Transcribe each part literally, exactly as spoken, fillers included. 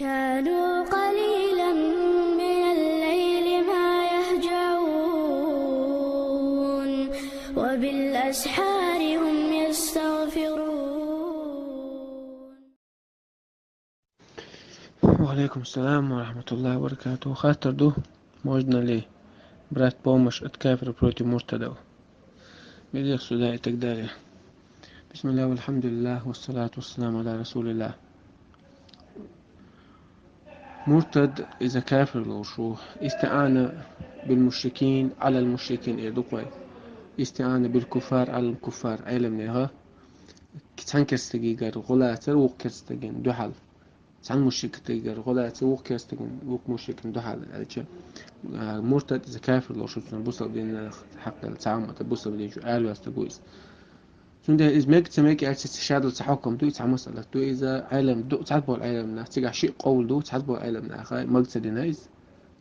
كانوا قليلا من الليل ما يهجعون، وبالأسحار هم يستغفرون. وعليكم السلام ورحمة الله وبركاته. Хаттар ду, можно ли брать помощь от кафиров против муртадов? Мир их суда и так далее. بسم الله والحمد لله والصلاة والسلام على رسول الله. Муртад иза кафир луш ву. استعانة بالمشركين على المشركين эр ду-кх вай. استعانة بالكفار على الكفار. Ӏеламнаха цхьан керстагигара гӀо лацар вукх керстаган духьал. Цхьан мушрикатагара гӀо лацар вукх керстаган, вукх мушрикан духьал аьлча, а, муртад иза кафир луш ву, цунна бусалба динах хьакъ ял цхьа хӀума, бусалба дин чу араваьстаг ву иза. Цундела иза мег ца мег аьлча, ца шадал ца хьукам ду, и цхьа масъалат ду, иза Ӏелам ду, цхьа бола Ӏеламнах, цигахь шиъ къовл ду, цхьа бола Ӏеламнаха маг ца дина иза.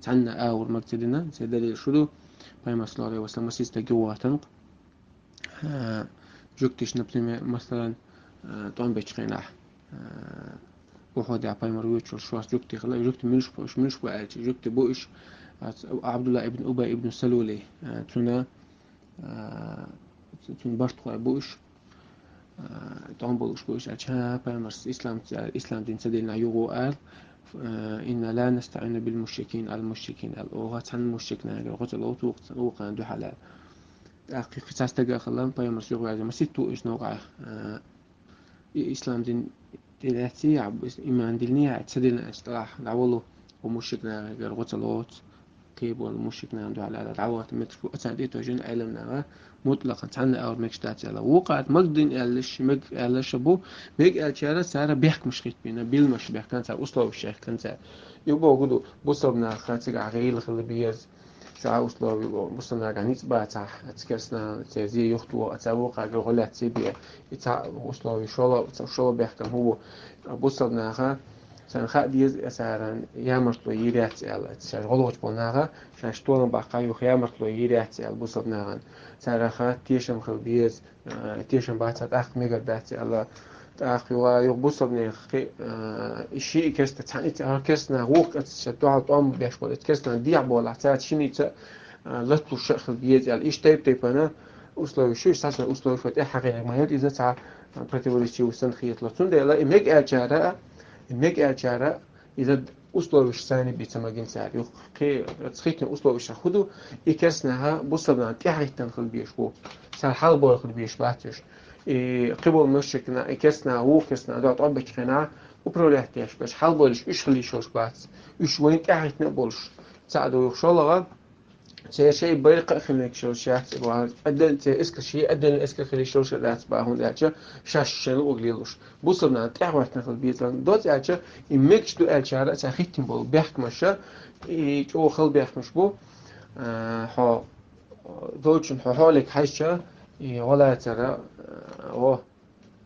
Цхьанна агӀор маг ца дина, церан далил шу ду, пайхамар саллаллаху Ӏалайхи ва саллам масийтта гиу ватанг. А, жугтиш, например, масалан, а, тӀом бечу хенахь, а, Ухьудехь пайхамар воьдучул шоаш жугтий хила, жугтий муьлш бу, муьлш бу аьлча, жугтий бу уьш, а, Абдулла ибн Убай ибн Салули, а, цуна, а, цу-, цуна бартхой бу уьш, а, тӀом болуш бу уьш, аьлча, хӀа, пайхамарс ислам ца-, ислам дин ца диллина югӀу аьлла, а, إنا لا نستعين بالمشركين على المشركين аьлла, оха цхьана мушрикнагара гӀо ца лоцу вукх-, вукхана дуьхьал аьлла. ТӀаккха кхин цхьа стаг а хилла, пайхамарс юхаваьлла, масийтта ву иза новкъахь, а, и ислам дин тӀе лаьцций, я иман диллиний, я ца диллина аьлча, тӀаккха дӀаволу, хӀу мушрикнагара гӀо ца лоцу, кхин болу мушрикнана дуьхьал аьлла, дӀавахта метташ бу, царна тӀе тожина Ӏеламнаха, мутлакъан цхьанна агӀор мегаш дац аьлла. Вукхара маг дина аьллаш, мег аьллаш а бу, мег аьлчара цара бехкамаш хӀиттабина, билмаш бехкан цара, условиш бехкан цара. Ю боху ду, бусалба наха цигахь гӀийла хила беза, ша условий бу, бусалба нагахь ницкъ бацахь, цу керстнана церан зе юхту, цара вукхара гӀо лаьцций бе, и цхьа условий шолгӀа, шолгӀа бехкам хӀу бу, бусалба наха, царна хаа деза, царна ямартло йийр яц аьлла, шаьш гӀо лоцуш болу наха, шаьш толам баккха юха ямартло йийр яц аьлла бусалба нахана. Царах тешам хила беза, а, тешам бацахь тӀаккха мегар дац аьлла. ТӀаккха юха, юха бусалба нехан кхин, а, и шиъ керста цхьаьна, и цхьа керста нах вукху кӀанца ша дуьхьал тӀом беш болу, и керста нах дехьа болахь, цаьрца шиннийца, а, латалуш а хила беза аьлла. Иштта тайп-тайпана условиш ю, сацар условиш вай тӀехь хьахийна ма яра, иза цхьа, а, противоречивый санна хетало. Цундела и мега аьлчара, и мега аьлчара, иза условиш санна би ца магина цара. Юха кхин цхийтина условиш хӀу ду, и керста наха бусалба нахана тӀаьхьахӀиттина хила безаш бу. Цара хьалабойла хила безаш бац уьш. И кхиболу мушрикна, и керста наха, вукху керста наха дуьхьа тӀом бечу хенахь, управлять деш берш, хьалабойлуш уьш хила йиш йолуш бац. Уьш вайна тӀаьхьахӀиттина а болуш. Цхьаъ ду юха шолгӀа, церан шайн байракх а хила мегаш йолуш яц, и боху, отдельно церан эскар, шен отдельно эскар хила йиш йолуш а дац, боху, хӀунда аьлча шаьш шайн луъург лелош. Бусалба нахана тӀаьхьахӀиттина хила беза. Доцца аьлча, и мегаш ду аьлчара, цара хӀиттина болу бехкамаш, и чӀогӀа хала бехкамаш бу, а, хьо, долчун хьо хьоле хьаьжча, и гӀо лацара, а, о,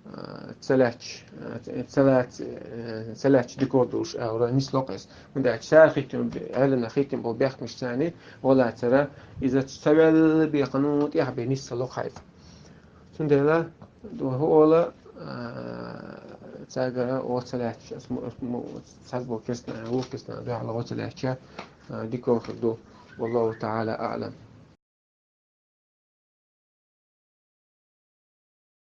а, ца лаьтташ, а, ца лаьц-, а, ца лаьтташ дика долуш, а, вара нисло-кх иза. ХӀунда аьлча цара хӀиттина, Ӏеламнаха хӀиттина болу бехкамаш царна гӀо лацара, иза ца ваьлла бен, кхана тӀаьхьа бен нисло-кх хьайца. Цундела, хӀу ола, а, цаьргара гӀо ца лаьтташ, ас му-, ас му-, цхьаьз болу керста нахана, вукху керста нахана дуьхьал гӀо ца лаьтташ, а, дика хир ду. والله تعالى أعلم.